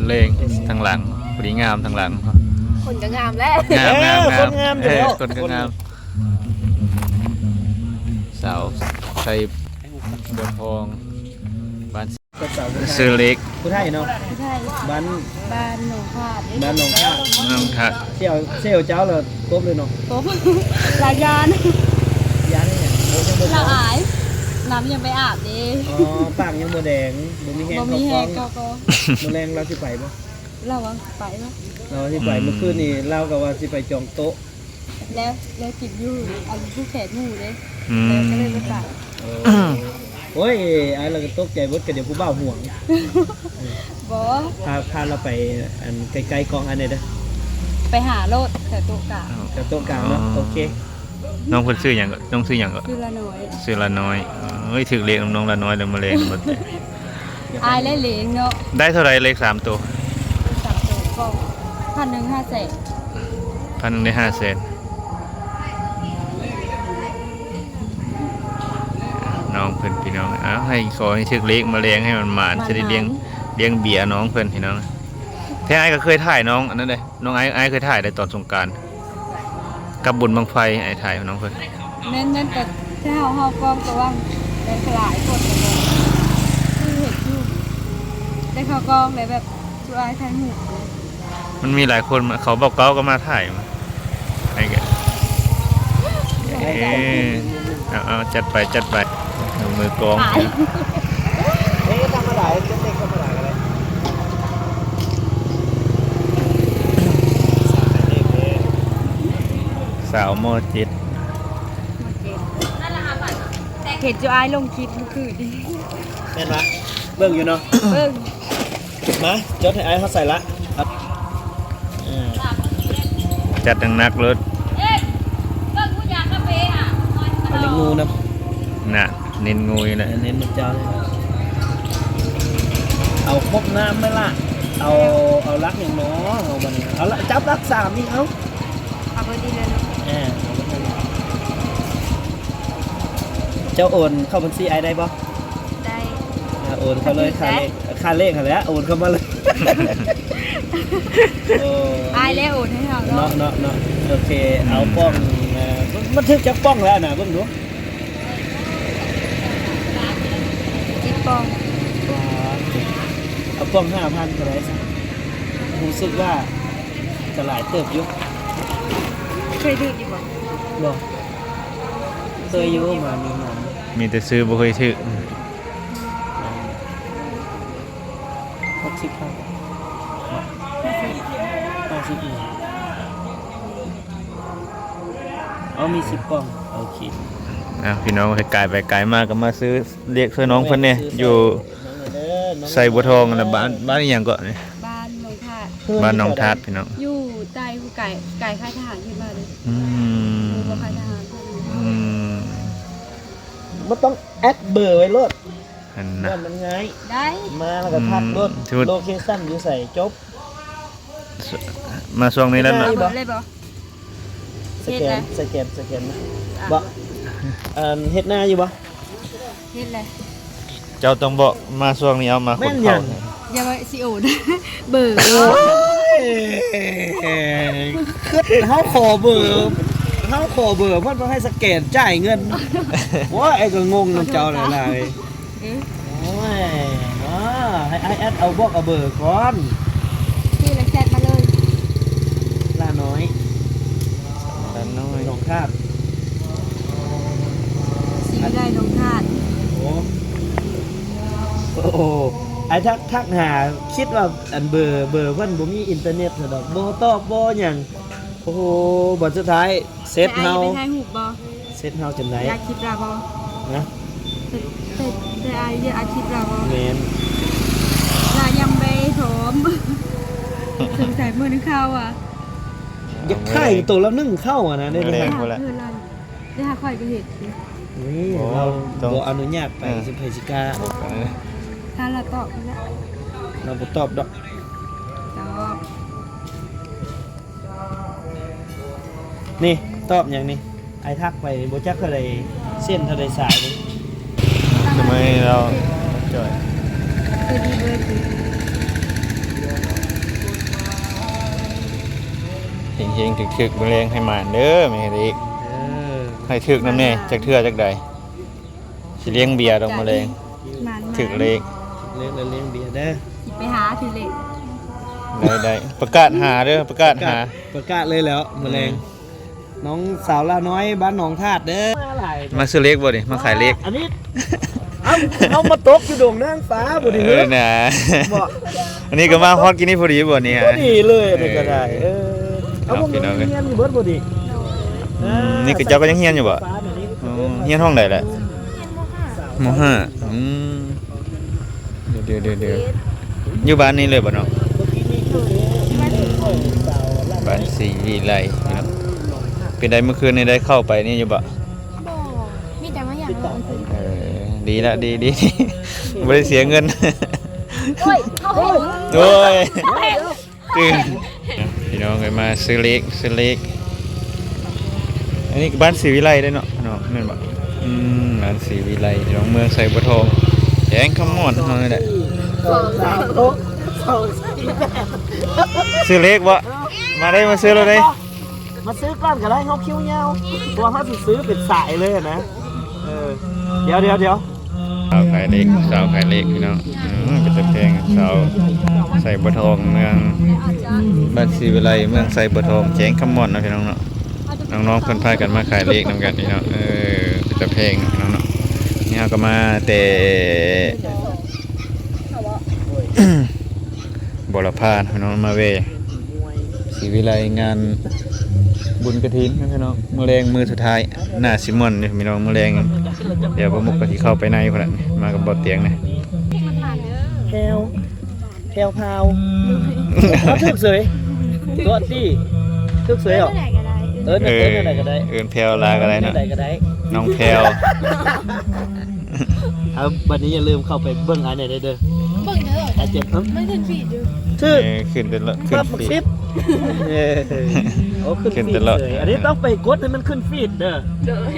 ແລງທາງຫຼັງ ພໍດີງາມທາງຫຼັງ. ຄົນກໍງາມແຫຼະ. ງາມ ງາມ ງາມ ເອີ ຄົນງາມ ເອີ ຄົນກໍງາມ. ສາວໄຊບົວທອງ ບ້ານ ຊື່ເລັກ ຜູ້ໄທເນາະ. ຜູ້ໄທ. ບ້ານ ບ້ານໜອງທາດ. ບ້ານໜອງທາດ. ໜອງທາດ. ສ່ຽວ ສ່ຽວເຈົ້າລະຕົບເລີຍເນາະ. ຕົບ ລາຢ້ານ ຢ້ານຫຍັງ? ໂອ້ ຍັງບໍ່ ລາອາຍ ນ້ຳຍັງໄປອາບເດ້. ອໍ ປາກຍັງບໍ່ແດງ ບໍ່ມີແຮງ ບໍ່ມີແຮງເຂົ້າກ້ອງ. ມື້ແລງລາວຊິໄປບໍ່? ລາວວ່າໄປເນາະ. ລາວວ່າຊິໄປ. ອືມ ມື້ຄືນນີ້ລາວກໍວ່າຊິໄປຈອງໂຕະ ແລ້ວ ແລ້ວຕິດຢູ່ອັນຜູ້ແຂນໝູ່ເດ້. ອືມ ແລ້ວກໍເລີຍບໍ່ໄປ. ໂອ້ຍ ອ້າຍລາວກໍຕົກໃຈເບິດ ກໍດຽວຜູ້ບ່າວຫ່ວງ. ບໍ່ ພາ ພາລາວໄປອັນໃກ້ໆກ້ອງອ້າຍແດ່ເດີ້. ໄປຫາໂລດ ແຖວໂຕະກາງ. ແຖວໂຕະກາງເນາະ. ອໍ ໂອເຄ. ນ້ອງເພິ່ນຊື່ຫຍັງເກາະ? ນ້ອງຊື່ຫຍັງເກາະ? ຊື່ລານ້ອຍ. ຊື່ລານ້ອຍ. ເອີຍ ຖືກເລກນຳນ້ອງລານ້ອຍແລ້ວ ມາແລງໝົດເລີຍ. ອາຍແລະເລງເນາະ. ໄດ້ເທົ່າໃດເລກສາມໂຕ? ເລກສາມໂຕກໍພັນໜຶ່ງຫ້າແສນ. ພັນໜຶ່ງໄດ້ຫ້າແສນ. ນ້ອງເພິ່ນພີ່ນ້ອງ ເອົາ ໃຫ້ ຂໍໃຫ້ຖືກເລກມາແລງໃຫ້ມັນໝານ ຈະໄດ້ລ້ຽງ ລ້ຽງເບຍນ້ອງເພິ່ນພີ່ນ້ອງ. ແທ້ອ້າຍກໍເຄີຍຖ່າຍນ້ອງອັນນັ້ນເດ້ ນ້ອງອ້າຍ ອ້າຍເຄີຍຖ່າຍໄດ້ຕອນສົງການ ກັບບຸນບັ້ງໄຟ ອ້າຍຖ່າຍນ້ອງເພິ່ນ. ແມ່ນໆ ແຕ່ເຮົາ ເຮົາກ້ອງກະຫວ່າງໄດ້ຫຼາຍຄົນ ຄືເຫັນຢູ່ ໄດ້ເຂົ້າກ້ອງໄດ້ແບບສູ່ອ້າຍຖ່າຍຮູບ. ມັນມີຫຼາຍຄົນມາ ເຂົາເວົ້າເກົ່າກໍມາຖ່າຍ ໃຫ້ກັນ. ເອີ ເອົາໆ ຈັດໄປ ຈັດໄປ. ມືກອງ ເອີ ທຳມະດາ ເຈັດເລກທຳມະດາກໍໄດ້. ສາວ ມໍເຈັດ ເຫັນຈຸອ້າຍລົງຄລິບມື້ຄືນນີ້. ແມ່ນວະ? ເບິ່ງຢູ່ເນາະ. ເບິ່ງ. ມາ ຈົດໃຫ້ອ້າຍເຮົາໃສ່ລະ. ເອີ ຈັດໜັກໆໂລດ. ເອີ ເບິ່ງຜູ້ຢາກກາເຟຫາ ເອົາເລກງູນຳ. ນະ ເນັ້ນງູຢູ່ແຫຼະ. ເນັ້ນນຳເຈົ້າ. ເອົາຄົບນ້ຳໄໝລະ? ເອົາ ເອົາຫຼັກຫຍັງເນາະ? ເອົາບັດນີ້ ເອົາລະ ຈັບຫຼັກສາມນີ້ ເອົາ ເອົາເບີນີ້ເລີຍເນາະ. ເອີ ເອົາເບີນີ້. ເຈົ້າໂອນເຂົ້າບັນຊີອ້າຍໄດ້ບໍ່? ໄດ້. ອ່າ ໂອນເຂົ້າເລີຍ ຄ່າເລກ ຄ່າເລກຫັ້ນແຫຼະ ໂອນເຂົ້າມາເລີຍ. ໂອ້ ອ້າຍແລ້ວໂອນໃຫ້ເຮົາເນາະ. ເນາະ ເນາະ ເນາະ. ໂອເຄ ອືມ ເອົາປ່ອງ ເອີ ມັນຖືກຈັກປ່ອງແລ້ວນະ ເບິ່ງດູ. ສິບປ່ອງ. ເອົາປ່ອງຫ້າພັນເທົ່າໃດ? ຮູ້ສຶກວ່າ ກໍຫຼາຍເຕີບຢູ່. ເຄີຍຖືກຢູ່ບໍ່? ບໍ່ ເຄີຍຢູ່ ມາມີມາມີ. ມີແຕ່ຊື້ບໍ່ເຄີຍຖືກ. ຫົກສິບພັນ ຫ້າສິບ ຫ້າສິບ. ອໍ ມີສິບປ່ອງ. ໂອເຄ. ອ່ະ ພີ່ນ້ອງ ກາຍໄປກາຍມາກໍມາຊື້ເລກຊ່ວຍນ້ອງເພິ່ນແດ່ ຢູ່ ໃສ່ບົວທອງ ແລ້ວບ້ານ ບ້ານອີ່ຫຍັງເກາະນີ້? ບ້ານໜອງທາດ. ບ້ານໜອງທາດ ພີ່ນ້ອງ ຢູ່ໃຕ້ ກາຍ ກາຍຄ້າຍທະຫານຂຶ້ນມາເລີຍ. ອືມ ໝູ່ບໍ່ຄ້າຍທະຫານ. ອືມ ບໍ່ຕ້ອງແອັດເບີໄວ້ໂລດ ຫັ້ນນະ ມັນງ່າຍ. ໄດ້ ມາແລ້ວກໍທັກໂລດ. ອືມ ໂລເຄຊັນຢູ່ໃສ ຈົບ. ມາຊ່ວງນີ້ແລ້ວເນາະ. ເຮັດນາຢູ່ບໍ່? ສະແກນ ສະແກນ ສະແກນນະ. ອ່ະ ບໍ່ ອັນ ເຮັດນາຢູ່ບໍ່? ເຮັດແຫຼະ. ເຈົ້າຕ້ອງບອກມາຊ່ວງນີ້ ເອົາມາຂົນເຂົ້າ. ແມ່ນຫຍັງ? ຢ່າວ່າຊິໂອນ ເບີ. ໂອ້ຍ ເຮົາຂໍເບີ ເຮົາຂໍເບີ ເພິ່ນບໍ່ໃຫ້ສະແກນຈ່າຍເງິນ. ໂອ້ຍ ອ້າຍກໍງົງນຳເຈົ້າຫຼາຍໆ. ເອີ ໂອ້ຍ ເນາະ ໃຫ້ອ້າຍແອັດເອົາບອກເອົາເບີກ່ອນ. ຊື່ແລ້ວແຊັດມາເລີຍ. ຫຼ້ານ້ອຍ ຫຼ້ານ້ອຍ ໜອງທາດ. ຊິໄດ້ໜອງທາດ. ໂອ້ ໂອ້ ອ້າຍທັກ ທັກຫາ ຄິດວ່າອັນເບີ ເບີເພິ່ນບໍ່ມີອິນເຕີເນັດຊັ້ນດອກ ບໍ່ຕອບບໍ່ຫຍັງ. ໂອ້ໂຫ ບັດສຸດທ້າຍ ເຊັດເຮົາ ໄດ້ອ້າຍໄປຖ່າຍຮູບບໍ່? ເຊັດເຮົາຈົນໄດ້. ຢາກຄລິບລາວບໍ່? ນະ ໄດ້ ໄດ້ອ້າຍຢາກອັດຄລິບລາວບໍ່? ແມ່ນ ລາຍັງບໍ່ພ້ອມ. ສົງໄສມື້ໜຶ່ງເຂົ້າອະ ຢາກຖ່າຍໂຕລະໜຶ່ງເຂົ້າອະນະ. ໄດ້ ໄດ້ ໄດ້ຫາຂ້ອຍກໍເຮັດ. ນີ້ ໂອ້ ລາວບໍ່ອະນຸຍາດໄປ. ເອີ ຊິໃຜຊິກ້າ. ຖ້າລາວຕອບແລ້ວ ລາວບໍ່ຕອບດອກ. ຕອບ. ນີ້ ຕອບຫຍັງນີ້? ອ້າຍທັກໄປບໍ່ຈັກເທົ່າໃດເສັ້ນເທົ່າໃດສາຍນີ້. ທຳໄມລາວຈ່ອຍ? ຕົວດີເບີດ. ເຮງຖືກໆ ມື້ແລງໃຫ້ໝານເດີແມ່ເລກ. ເອີ ໃຫ້ຖືກນຳແດ່ ຈັກເທື່ອຈັກໃດ ຊິລ້ຽງເບຍດອກມື້ແລງ. ໝານໆ ຖືກເລກ ຖືກເລກແລ້ວລ້ຽງເບຍເດີ. ຊິໄປຫາຖືກເລກ ໄດ້ໆ ປະກາດຫາເດີ ປະກາດຫາ ປະກາດເລີຍແລ້ວມື້ແລງ. ອືມ ນ້ອງສາວລາວນ້ອຍບ້ານໜອງທາດເດີ. ມາຊື້ເລກບໍ່ນີ້ ມາຂາຍເລກ. ອັນນີ້ ເອົາ ເຮົາມາຕົກຢູ່ດົງນາງຟ້າບໍ່ນີ້. ເອີນະ ບໍ່ ອັນນີ້ກໍມາຮອດກີ້ນີ້ພໍດີບໍ່ນີ້. ພໍດີເລີຍ ເອີ ນີ້ກໍໄດ້. ເອີ ເອົາ ພີ່ນ້ອງເອີຍ ຮຽນຢູ່ເບິດບໍ່ນີ້. ອືມ ນີ້ຄືເຈົ້າກໍຍັງຮຽນຢູ່ບໍ່? ອໍ ຮຽນຫ້ອງໃດແຫຼະ? ມໍຫ້າ. ອືມ ດຽວໆ ດຽວໆ ຢູ່ບ້ານນີ້ເລີຍບໍ່ນ້ອງ? ບ້ານສີວິໄລພີ່ນ້ອງ. ເປັນໃດມື້ຄືນນີ້ໄດ້ເຂົ້າໄປນີ້ຢູ່ບໍ່? ບໍ່ ມີແຕ່ມາຢາມເຮົາຊື່. ເອີ ດີລະ ດີໆ ບໍ່ໄດ້ເສຍເງິນ. ໂອ້ຍ ໂອ້ຍ ຕື່ນ ພີ່ນ້ອງເອີຍ ມາຊື້ເລກ ຊື້ເລກ. ອັນນີ້ກໍບ້ານສີວິໄລເດ້ເນາະ ເນາະ ແມ່ນບໍ່? ອືມ ບ້ານສີວິໄລ ພີ່ນ້ອງ ເມືອງໄຊບົວທອງ ແຂວງຄຳມ່ວນເຮົານີ້ແຫຼະ. ສອງ ສາມ ຫົກ ສອງ ສີ່ ແປດ ຊື້ເລກບໍ່? ມາເດ້ ມາຊື້ໂລດເດ້. ມາຊື້ກ່ອນກໍໄດ້ ເຮົາຄິວຍາວ ເພາະວ່າເຮົາຊິຊື້ເປັນສາຍເລີຍນະ. ເອີ ດຽວໆ ດຽວ ສາວຂາຍເລກ ສາວຂາຍເລກພີ່ນ້ອງ. ອືມ ເປັນຕາແພງ ສາວໄຊບົວທອງ ເມືອງ ບ້ານສີວິໄລ ເມືອງໄຊບົວທອງ ແຂວງຄຳມ່ວນເນາະ ພີ່ນ້ອງເນາະ. ນ້ອງໆ ເພິ່ນພາກັນມາຂາຍເລກນຳກັນພີ່ນ້ອງ. ເອີ ເປັນຕາແພງເນາະ ພີ່ນ້ອງເນາະ. ນີ້ເຮົາກໍມາແຕ່ ບົວລະພາພີ່ນ້ອງ ມາແວ່ສີວິໄລ ງານບຸນກະຖິນພີ່ນ້ອງ. ມື້ແລງມື້ສຸດທ້າຍ ໜ້າຊິມ່ວນຢູ່ພີ່ນ້ອງ ມື້ແລງ. ດຽວປາມຸກກໍຊິເຂົ້າໄປໃນພຸ້ນລະ ມາກັບບໍ່ຕຽງນະ. ແພວ ແພວພາວ ເອົາ ຖືກເສີຍ ຕົວະຕິ ຖືກເສີຍເນາະ. ເອີ້ນແນວໃດກໍໄດ້ ເອີ້ນແພວລາກໍໄດ້ເນາະ ແນວໃດກໍໄດ້ ນ້ອງແພວ. ເອົາ ບັດນີ້ຢ່າລືມເຂົ້າໄປເບິ່ງອ້າຍແດ່ເດີ ເບິ່ງເດີ ອ້າຍເຈັບ ມັນຂຶ້ນຟີດຢູ່ ຖືກ ເອີ ຂຶ້ນແຕ່ລະ ຂຶ້ນຟີດ ເອີ ໂອ້ ຂຶ້ນຟີດເລີຍ. ອັນນີ້ຕ້ອງໄປກົດໃຫ້ມັນຂຶ້ນຟີດເດີ ໂດຍ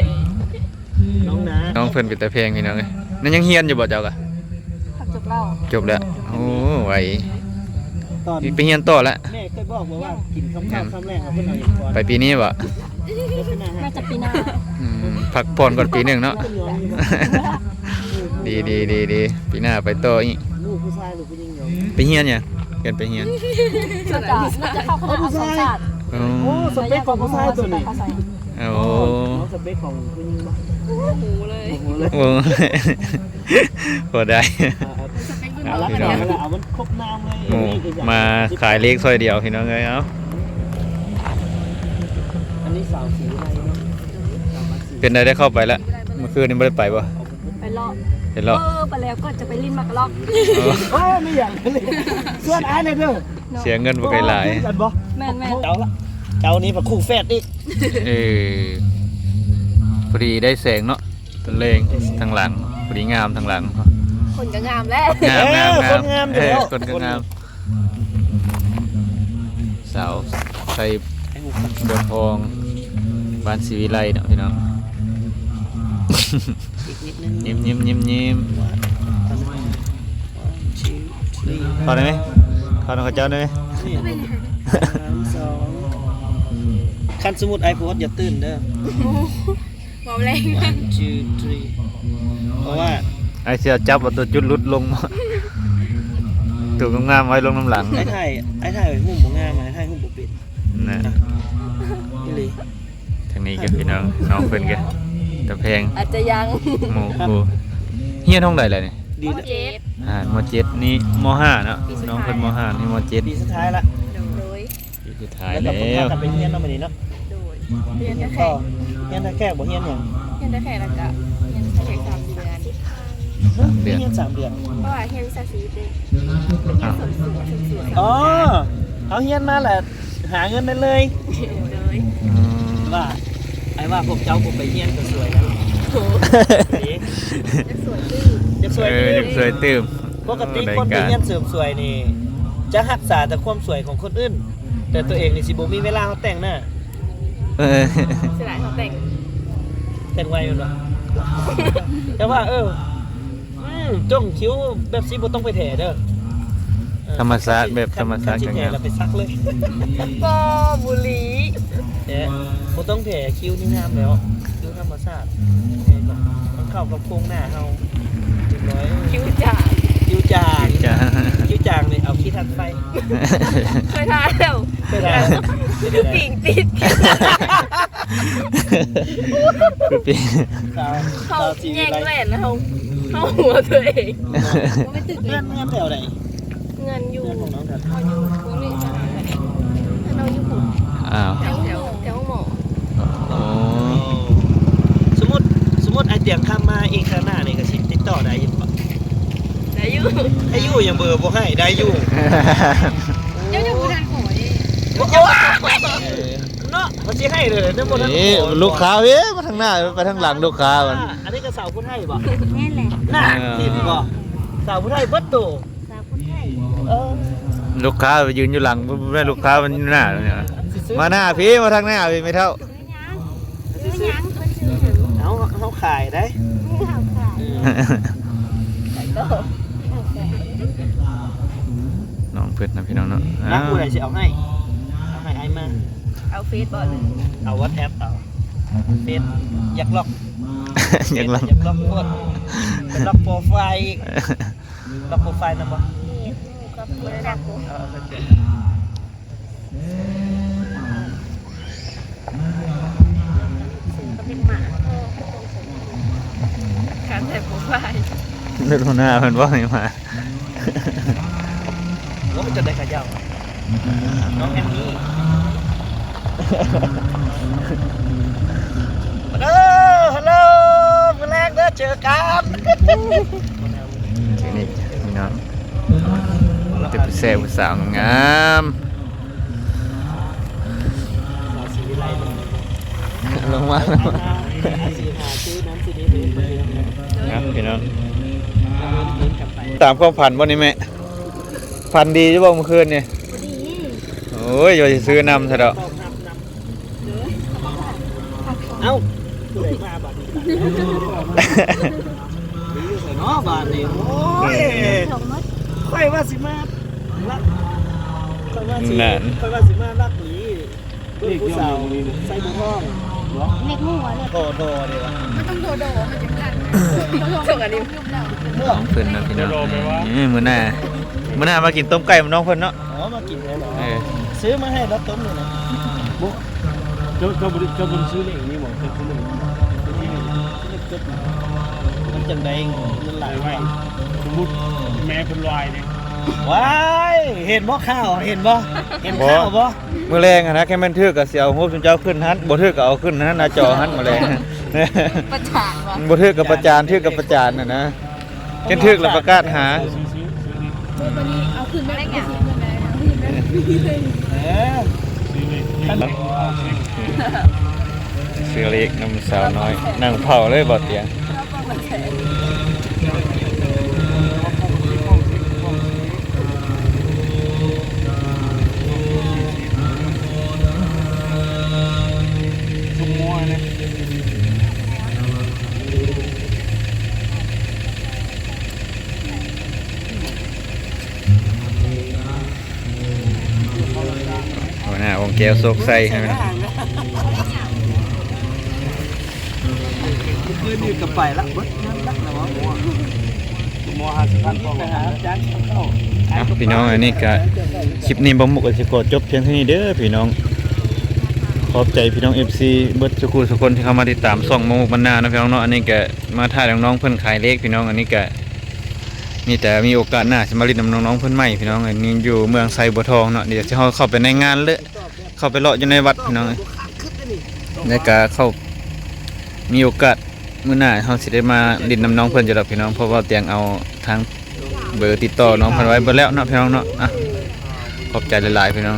ນ້ອງນາ ນ້ອງເພິ່ນເປັນຕາແພງພີ່ນ້ອງເອີຍ. ນັ້ນຍັງຮຽນຢູ່ບໍ່ເຈົ້າກະ? ຈົບແລ້ວ ຈົບແລ້ວ. ໂອ້ ໄວ ຕອນໄປຮຽນຕໍ່ລະ. ແມ່ເຄີຍບອກບໍ່ວ່າກິນຄຳເຂົ້າຄຳແລງ ເພິ່ນເອົາຫຍັງກ່ອນ? ໄປປີນີ້ບໍ່? ໜ້າຈະປີໜ້າ. ອືມ ພັກຜ່ອນກ່ອນປີໜຶ່ງເນາະ. ດີໆ ດີໆ ປີໜ້າໄປຕໍ່ອີກ. ລູກຜູ້ຊາຍຫຼືຜູ້ຍິງເນາະ? ໄປຮຽນຫຍັງ? ຮຽນໄປຮຽນ ໜ້າຈະ ໜ້າຈະເຂົ້າຄະນະອັກສອນສາດ. ອໍ ໂອ້ ສະເປັກຂອງຜູ້ຊາຍຕົວນີ້. ໂອ້ ສະເປັກຂອງຜູ້ຍິງບໍ່? ບໍ່ຮູ້ເລີຍ ບໍ່ຮູ້ເລີຍ. ໂອ້ ພໍໄດ້ ເອົາ ພີ່ນ້ອງ ເອົາມັນຄົບນ້ຳເລີຍ. ໂອ້ ມາຂາຍເລກຊອຍດຽວພີ່ນ້ອງເອີຍ. ເອົາ ອັນນີ້ສາວສີວິໄລເນາະ. ເປັນໃດ ໄດ້ເຂົ້າໄປລະ? ມື້ຄືນນີ້ບໍ່ໄດ້ໄປບໍ່? ໄປເລາະ ໄປເລາະ ເອີ ໄປແລ້ວກໍຈະໄປຫຼິ້ນໝາກກະລອກ. ເອີ ໂອ້ ມີຫຍັງ ຊວນອ້າຍແດ່ເດີ. ເນາະ ເສຍເງິນບໍ່ໄກຫຼາຍ ແມ່ນໆ. ເຈົ້າລະ ເຈົ້ານີ້ພະຄູ່ແຝດອີກ. ເອີ ພໍດີໄດ້ແສງເນາະ ແລງທາງຫຼັງ ພໍດີງາມທາງຫຼັງ. ຄົນກໍງາມແຫຼະ ງາມໆ ເອີ ຄົນງາມຢູ່ແລ້ວ ເອີ ຄົນກໍງາມ. ສາວໄຊບົວທອງ ບ້ານສີວິໄລເນາະພີ່ນ້ອງ. ຍິ້ມໆໆໆ ເຂົ້າໄດ້ໄໝ? ເຂົ້ານຳເຂົາເຈົ້າໄດ້ໄໝ? ໜຶ່ງ ສອງ ຄັນສົມມຸດອ້າຍໂພສຢ່າຕື່ນເດີ. ເວົ້າແຮງ one two three ເພາະວ່າອ້າຍຊິເອົາຈັບເອົາຕົວຈຸດຫຼຸດລົງ ໂຕງາມໆໄວ້ລົງນຳຫຼັງ. ອ້າຍຖ່າຍ ອ້າຍຖ່າຍຮູບບໍ່ງາມ ອ້າຍຖ່າຍຮູບບໍ່ເປັນນະ. ອີ່ຫຼີ ທາງນີ້ກໍພີ່ນ້ອງ ນ້ອງເພິ່ນກໍຕາແພງ ອາດຈະຍັງ ໝູ່ຄູ່. ຮຽນຫ້ອງໃດລະນີ້? ດີລະ ມ.ເຈັດ ອ່າ ມ.ເຈັດ ນີ້ ມ.ຫ້າ ເນາະ. ປີສຸດທ້າຍ ນ້ອງເພິ່ນ ມ.ຫ້າ ນີ້ ມ.ເຈັດ ປີສຸດທ້າຍລະ. ໂດຍ ປີສຸດທ້າຍແລ້ວ ແລ້ວກໍເພິ່ນພາກັນໄປຮຽນນຳມື້ນີ້ເນາະ. ໂດຍ ຮຽນແຕ່ແຂກ ຮຽນແຕ່ແຂກບໍ່ຮຽນຫຍັງ? ຮຽນແຕ່ແຂກ ແລ້ວກະຮຽນແຂກສາມເດືອນ. ຮະ? ຮຽນສາມເດືອນ ເພາະວ່າຮຽນວິຊາຊີວິດເດ້. ອໍ ເຮົາຮຽນມາແລ້ວຫາເງິນໄດ້ເລີຍ. ໂດຍ ອືມ ວ່າ ອ້າຍວ່າພວກເຈົ້າບໍ່ໄປຮຽນກໍສວຍແລ້ວ. ໂອ້ ຢາກສວຍຕື່ມ ຢາກສວຍ ເອີ ຕື່ມ ຢາກສວຍຕື່ມ. ປົກກະຕິຄົນໄປຮຽນເສີມສວຍນີ້ ຈະຮັກສາແຕ່ຄວາມສວຍຂອງຄົນອື່ນ ແຕ່ຕົວເອງນີ້ຊິບໍ່ມີເວລາມາແຕ່ງໜ້າ. ເອີ ເສຍດາຍເຮົາແຕ່ງ ແຕ່ງໄວແມ່ນບໍ່? ແຕ່ວ່າ ເອີ ອືມ ຈົ່ງຄິວແບບຊີ້ບໍ່ຕ້ອງໄປແຖເດີ. ທຳມະຊາດ ແບບທຳມະຊາດກໍງາມ ແລ້ວໄປສັກເລີຍ ກໍບູລີ ແຕ່ບໍ່ຕ້ອງແຜ ຄິ້ວນີ້ງາມແລ້ວ ຄິ້ວທຳມະຊາດ ມັນເຂົ້າກັບໂຄງໜ້າເຮົາ ເປັນຮ້ອຍ ຄິ້ວຈາງ ຄິ້ວຈາງ ຄິ້ວຈາງ ຄິ້ວຈາງນີ້ເອົາຂີ້ຖ່ານໄຟ ເຄີຍຖ່າຍແລ້ວ ເຄີຍຖ່າຍ ປີກຕິດ ຄືປີກ ເຂົາແຍກແວ່ນເຮົາ ເຮົາຫົວຕົວເອງ ເຮືອນ ເຮືອນແຖວໃດ? ເຮືອນຢູ່ ເຮືອນຂອງນ້ອງ ເຮົາຢູ່ພວກນີ້ ເຮົາຢູ່ພຸ້ນ ອ້າວ ແຖວ ແຖວ ແຖວໂຮງໝໍ ໂອ້ ສົມມຸດ ສົມມຸດອ້າຍຕຽງຄຳມາອີກເທື່ອໜ້ານີ້ກໍຊິຕິດຕໍ່ໄດ້ຢູ່ບໍ່? ໄດ້ຢູ່ ໄດ້ຢູ່ ຍັງເບີບໍ່ໃຫ້ ໄດ້ຢູ່ ເຈົ້າຍັງບໍ່ທັນຂໍເດ້ ເນາະ ເຂົາຊິໃຫ້ເລີຍ ຍັງບໍ່ທັນຂໍ ນີ້ລູກຄ້າເອີຍ ມາທາງໜ້າ ໄປທາງຫຼັງລູກຄ້າມັນ ອັນນີ້ກໍສາວຜູ້ໄທບໍ່? ແມ່ນແຫຼະ ໜ້າ ເອີ ເຫັນບໍ່? ສາວຜູ້ໄທເບິດໂຕ ສາວຜູ້ໄທ ເອີ ລູກຄ້າໄປຢືນຢູ່ຫຼັງ ແມ່ນລູກຄ້າມັນຢູ່ໜ້າ ມາໜ້າພີ້ ມາທາງໜ້າພີ້ ແມ່ເຖົ້າ ເປັນຫຍັງ? ເປັນຫຍັງ? ເຮົາ ເຮົາຂາຍໄດ໋ ເຮົາຂາຍ ເອີ ຂາຍຕໍ່ ເຮົາຂາຍ ນ້ອງເພິ່ນນະພີ່ນ້ອງເນາະ ມັກຜູ້ໃດຊິເອົາໃຫ້ ເອົາໃຫ້ອ້າຍມາ ເອົາເຟສບໍ່ ຫຼື ເອົາວັອດແອັບ ເອົາເຟສ ຢາກລັອກ ຢາກລັອກ ຢາກລັອກໂພດ ຢາກລັອກໂປຣໄຟລ໌ອີກ ລັອກໂປຣໄຟລ໌ນຳບໍ່? ເອີ ໂອເຄ ການໃສ່ໂປຣໄຟລ໌ ເດີນຫົວໜ້າເພິ່ນບອກໃຫ້ມາ ໂອ້ຍ ຈະໄດ້ຂະເຍົາ ນ້ອງແອມນີ້ ເດີ ຮັລໂຫຼ ມື້ແລງເດີ ເຈີກັນ ນີ້ພີ່ນ້ອງ ເປັນຜູ້ແຊບຜູ້ສາວງາມ ລົງມາ ລົງມາ ນະພີ່ນ້ອງ ຕາມຄວາມຝັນບໍ່ນີ້ແມ່? ຝັນດີຢູ່ບໍ່ມື້ຄືນນີ້? ບໍ່ດີ ໂອ້ຍ ວ່າຊິຊື້ນຳຊະດອກ ເອົ້າ ຜູ້ໃດມາບາດນີ້ ຢູ່ໃສເນາະບາດນີ້ ໂອ້ຍ ຂ້ອຍວ່າຊິມາລັກ ຂ້ອຍວ່າຊິ ນັ້ນ ຂ້ອຍວ່າຊິມາລັກອີ່ ເບິ່ງຜູ້ສາວໃສ່ບໍ່ທ້ອງ ເລກຫົວເລີຍ ໂທໂດເດ້ວະ ມັນຕ້ອງໂທໂດ ມັນຈຶ່ງທັນ ໂທໂດ ເພິ່ນນະພີ່ນ້ອງ ເອີ ມື້ໜ້າ ມື້ໜ້າມາກິນຕົ້ມໄກ່ນຳນ້ອງເພິ່ນເນາະ ອໍ ມາກິນແທ້ເນາະ ເອີ ຊື້ມາໃຫ້ລາວຕົ້ມນີ້ນະ ບໍ່ ເຈົ້າ ເຈົ້າບໍ່ໄດ້ ເຈົ້າບໍ່ໄດ້ຊື້ເລກນີ້ບໍ່ ເຈົ້າຊື້ເລກ ຊື້ເລກ ຊື້ເລກ ມັນຈັ່ງໃດ ເງິນຫຼາຍໄວ ສົມມຸດແມ່ເພິ່ນວາຍເດ້ ວາຍ ເຫັນບໍ່ຂ່າວ ເຫັນບໍ່ ເຫັນຂ່າວບໍ່? ມື້ແລງຫັ້ນນະ ຄັນແມ່ນຖືກກໍຊິເອົາຮູບຊຸມເຈົ້າຂຶ້ນຫັ້ນ ບໍ່ຖືກກໍເອົາຂຶ້ນຫັ້ນ ໜ້າຈໍຫັ້ນ ມື້ແລງ ປະຈານບໍ່? ບໍ່ຖືກກໍປະຈານ ຖືກກໍປະຈານຫັ້ນນະ ຄັນຖືກແລ້ວປະກາດຫາ ເອີ ຊື້ເລກນຳສາວນ້ອຍ ນັ່ງເຝົ້າເລີຍບໍ່ຕຽງ ຫົວໜ້າວົງແກ້ວໂຊກໄຊໃຫ້ມັນ ຄືນນີ້ກໍໄປລະ ເບິດງານລະ ລະວ່າໝໍ ໝໍຫ້າສິບພັນ ໄປຫາອາຈານກິນເຂົ້າ ເອົ້າ ພີ່ນ້ອງ ອັນນີ້ກະ ຄລິບນີ້ບ່າວມຸກກໍຊິຂໍຈົບພຽງເທົ່ານີ້ເດີພີ່ນ້ອງ ຂອບໃຈພີ່ນ້ອງເອັຟຊີເບິດສູ່ຜູ້ສູ່ຄົນທີ່ເຂົ້າມາຕິດຕາມຊ່ອງບ່າວມຸກບັນນາເນາະ ພີ່ນ້ອງເນາະ ອັນນີ້ກະມາຖ່າຍນ້ອງໆເພິ່ນຂາຍເລກພີ່ນ້ອງ ອັນນີ້ກະ ມີແຕ່ມີໂອກາດໜ້າຊິມາຫຼິ້ນນຳນ້ອງໆເພິ່ນໃໝ່ພີ່ນ້ອງ ອັນນີ້ຢູ່ເມືອງໄຊບົວທອງເນາະ ດຽວຊິເຮົາເຂົ້າໄປໃນງານເລີຍ ເຂົ້າໄປເລາະຢູ່ໃນວັດພີ່ນ້ອງ ແລ້ວກະເຂົ້າ ມີໂອກາດມື້ໜ້າເຮົາຊິໄດ້ມາຫຼິ້ນນຳນ້ອງເພິ່ນຢູ່ດອກພີ່ນ້ອງ ເພາະວ່າຕຽງເອົາທາງເບີຕິດຕໍ່ນ້ອງເພິ່ນໄວ້ເບິດແລ້ວເນາະພີ່ນ້ອງເນາະ ອະ ຂອບໃຈຫຼາຍໆພີ່ນ້ອງ